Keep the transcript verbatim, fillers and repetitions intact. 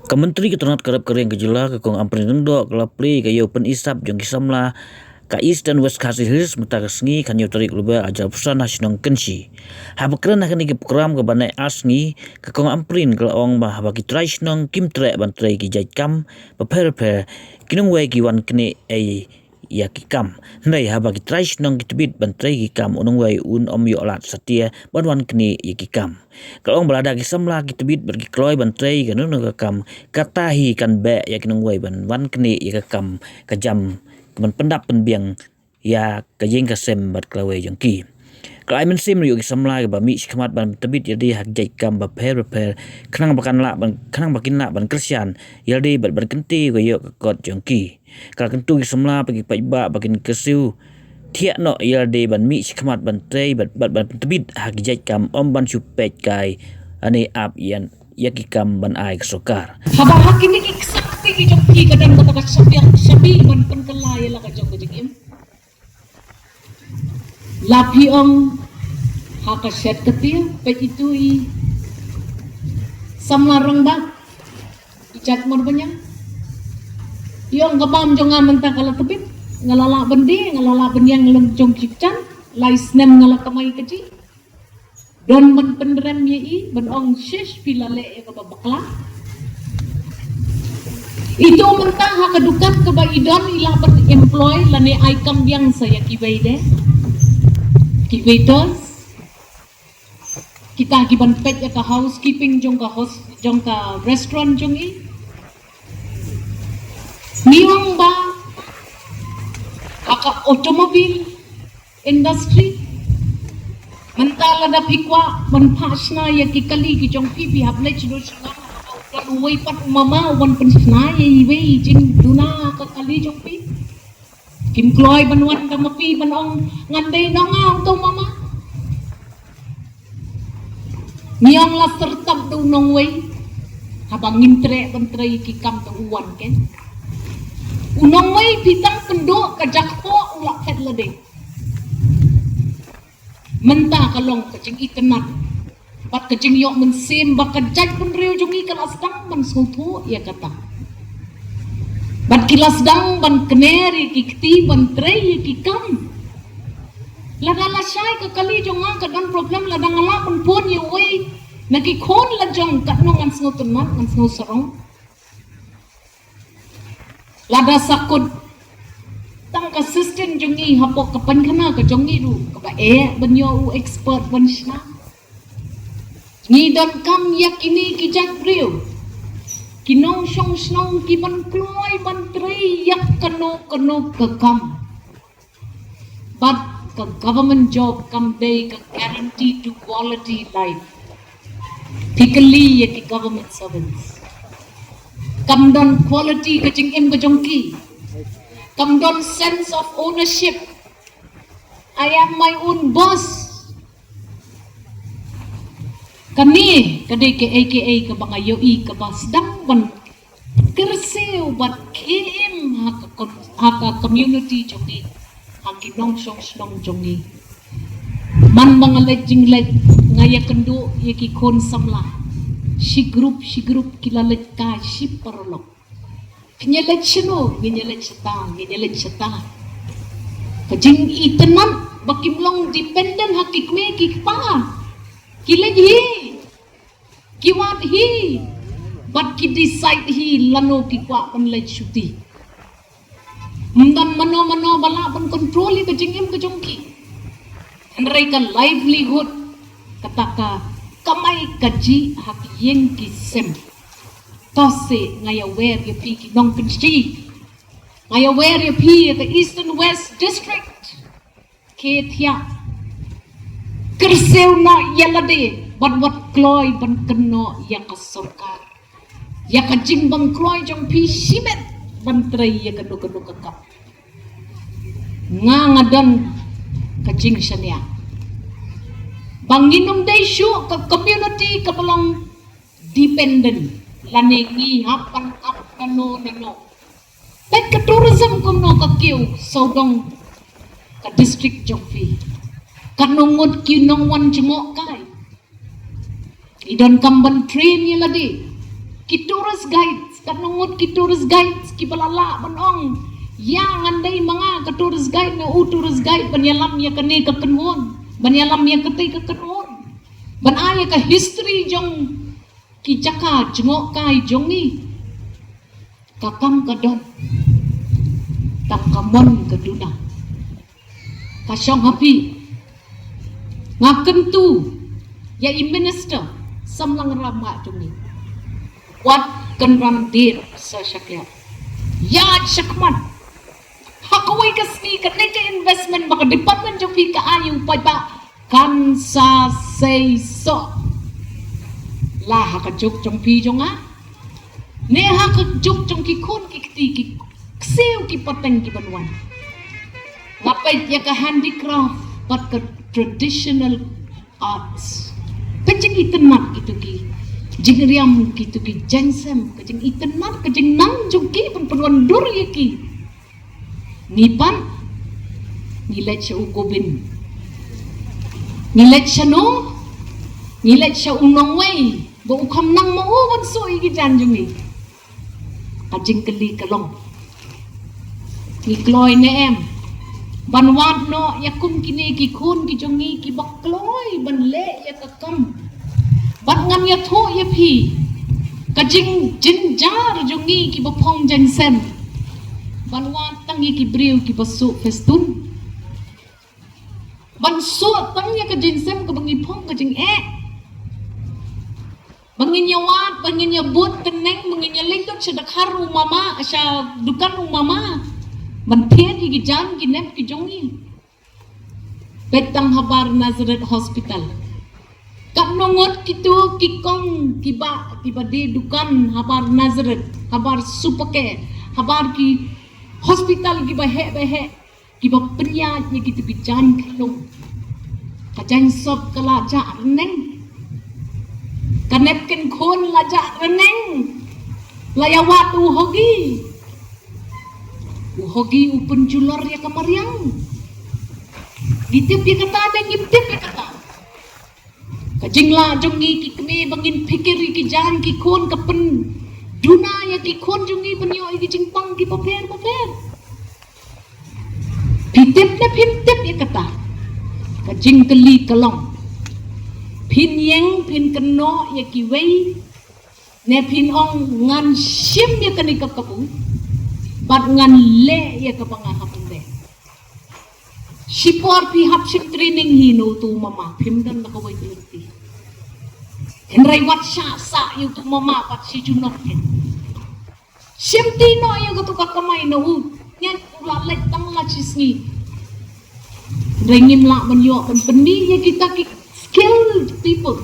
Ka Myntri ka tnat ka rep ka riang ka jylla ka Kong Ampareen Lyngdoh ka la plie ka ïew pyni sap jong ki samla ka East and West Khasi Hills mynta ka sngi ka hynñiew tarik Lber ar hajar arphew san ha shnong Kynshi. Haba kren ha kane ka program kaba naei ar sngi, ka Kong Ampareen ka la ong ba haba ki trai shnong kim treh ban trei ki jait kam bapher bapher, ki nongwei ki wan knieh ei ïa ki kam. Hynrei haba ki trai shnong ki tbit ban trei ki kam, u nongwei un ym ïoh lad satia ban wan knieh ïa ki kam. Ka la ong ba lada ki samla ki tbit bad ki kloi ban trei kano kano ka kam, kata hi kan beh ïa ki nongwei ban wan knieh ïa ka kam, ka jam ka ban pyndap pynbiang ïa ka ïing ka sem bad ka lawei jong ki. Ka la ai mynsiem ruh ïa ki samla kiba mih shakhmat ban tbit ïalade ha ki jait kam bapher bapher, khnang ba kan lah ban, khnang ba kin lah ban kyrshan ïalade bad ban kyntiew ïa ka kot jong ki. Ka la kyntu ïa ki samla bad ki paidbah ba kin kyrsiew thiah noh ïalade ban mih shakhmat ban trei bad, bad ban tbit ha ki jait kam, ym ban shu peit kai ne ap ïa, ïa ki kam ban ai ka sorkar. Haba ha kine ki ksakti ki jong phi ka don kata ka shakti, shakti ban pynkylla ïa la ka jong ka jingim. La phi ong ha ka shet ka tiar, peit itu i samla rangbah, i Jack Marbaniang. I ong ka bam jong nga mynta ka la tbit, nga la lah ban die, nga la lah ban ïeng lem jong ki kjat, lai snem nga la kamai kajih. Don ban pynrem ïa i, ban ong shish phi la leh ïa kaba bakla. Itu mynta ha ka dukan kaba i don i lah ban employ lane ai kam biang sa ïa kiwei de, ki waiters. Kita ki ban peit ïa ka housekeeping jong ka host, jong ka restaurant jong i. Ngi ong ba ha ka automobile industry, mynta lada phi kwah ban phah shna ïa ki kali ki jong phi, phi hap leit sha u shnong, uwei pat u mama u wan pynshna ïa iwei i jingduna ka kali jong phi. Kim kloi ban wan da ma phi ban ong ngan dei nonga, ong to mama. Ngi ong la syrtap da u nongwei. Haba ngim treh ban trei ki kam da u wan ken. U nongwei phi tang pynduh ka jakpoh u la phet lade. Mynta ka long ka jingitynnad bad ka jingïoh mynsiem ba ka jaitbynriew jong ngi ka la sdang ban sngewthuh ïa kata. Bad ki la sdang ban kner ïa ki kti ban trei ïa ki kam. Lada lashai ka kali jong nga ka don problem, lada nga lah ban phone ïa uwei na ki khun la jong, katno ngan sngewtynnad, ngan sngewsarong. Lada sa kut tang ka assistant jong ngi hapoh ka painkhana ka jong ngi ruh kaba eh ban ïoh u expert ban shna. Ngi donkam ïa kine ki jaitbynriew, ki nongshong shnong ki ban kloi ban trei ïa kano kano ka kam. Bad ka government job kam dei ka guarantee to quality life. Phi kylli ïa ki government servants, kam don quality ka jingim ka jong ki. Kam don sense of ownership. I am my own boss. Kane ka dei kaei kaei kaba nga ïohi kaba sdang ban kyrsiew bad khie im ha ka com-, ha ka community jong ngi, ha ki nongshong shnong jong ngi. Man ba nga leit jingleit, nga ïakynduh ïa ki khun samla shi group shi group, ki la leit kai shi paralok. Ngin ïa leit shano, ngin ïa leit shata, ngin ïa leit shata. Ka jingitynnad ba kim long dependent ha ki kmie ki kpa. Ki leit hi, ki wad hi, bad ki decide hi lano ki kwah ban leit shuti. Ym don mano mano ba lah ban control ïa ka jingim ka jong ki. Hynrei ka livelihood, kata ka kamai kajih ha ki ïing ki sem. To se nga ïawer ïa phi ki nongkynshi, nga ïawer ïa phi ïa ka Eastern West District. Khie thiah, kyrsiew noh ïa lade bad wat kloi ban kynnoh ïa ka sorkar ïa ka jingbym kloi jong phi shimet ban trei ïa kano kano ka kam. Nga, nga don ka jingshaniah ba ngin ym dei shuh ka community kaba long dependent lane ngi hap ban ap nano nano. Peit ka tourism kumno ka kiew sawdong ka district jong phi. Katno ngut ki nongwan jngohkai. I donkam ban train ïa lade. Ki tourist guides, katno ngut ki tourist guides kiba la lah ban ong, ïa ngan dei ma nga ka tourist guide ne u tourist guide ban ïalam ïa kane ka kynhun, ban ïalam ïa katei ka kynhun, ban ai ïa ka history jong ki jaka jngohkai jong ngi. Ka kam ka don, tang ka mon ka duna. Ka shong ha phi. Nga kyntu ïa i minister samla rangbah jong ngi, wat kynran dier sa shakliat, ïa shakhmat. Ha kawei ka sngi kane ka investment ba ka department jong phi ka ai u paidbah kan sa sei soh. La ha ka juk jong phi jong nga, ne ha ka juk jong ki khun ki kti, ki ksiew ki pateng kiban wan. Nga peit ïa ka handicraft bad ka traditional arts. Ka jingitynnad kito ki jingriam, kito ki jaiñsem, ka jingitynnad, ka jingnang jong ki ban pynwandur ïa ki. Ngi pat ngi leit sha u Gobind, ngi leit sha no, ngi leit sha u nongwei ba u kham nang ma u ban suh ïa ki jaiñ jong ngi. Ka jingkylli ka long, ngi kloi ne em ban wad noh ïa kum kine ki khun ki jong ngi kiba kloi ban leh ïa ka kam? Bad ngan ïathuh ïa phi ka jingjynjar jong ngi kiba phong jaiñsem, ban wad tang ïa ki briew kiba suh Festoon, ban suh tang ïa ka jaiñsem kaba ngi phong ka jingeh. Ba ngin ïa wad, ba ngin ïa bud tneng, ba ngin ïa leit lut sha dkhar u mama, sha dukan u mama, ban thied ïa ki jaiñ ki nep ki jong ngi. Peit tang habar Nazareth Hospital. Katno ngut kito ki kong kiba, kiba die dukan habar Nazareth, habar Supercare, habar ki hospital kiba heh ba heh, kiba pynïaid ïa kito ki jaiñ khlung. Ka jaiñ sop ka la jah rneng, ka napkin khun la jah rneng. La ïa wad u hogi, u hogi u pynjulor ïa ka mariang. Ngi tip ïa kata ne ngim tip ïa kata? Ka jinglah jong ngi ki kmie ba ngin phikir ïa ki jaiñ ki khun ka pynduna ïa ki khun jong ngi ban ïoh ïa ki jingpang kiba pher ba pher. Phi tip ne phim tip ïa kata? Ka jingkylli ka long, phin ïeng phin kynnoh ïa kiwei, ne phin ong ngan shim ïa kane ka kabu bad ngan leh ïa kaba nga hap ban leh? Shipor phi hap shim training hi na uto u mama, phim don la kawei ka lynti. Hynrei wat shah sah ïa uto u mama pat shi junom phin shim ti noh ïa kato ka kamai na u. Ngan u la leit tang la shi sngi. Hynrei ngim lah ban ïoh ban pynmih ïa kita ki skilled people.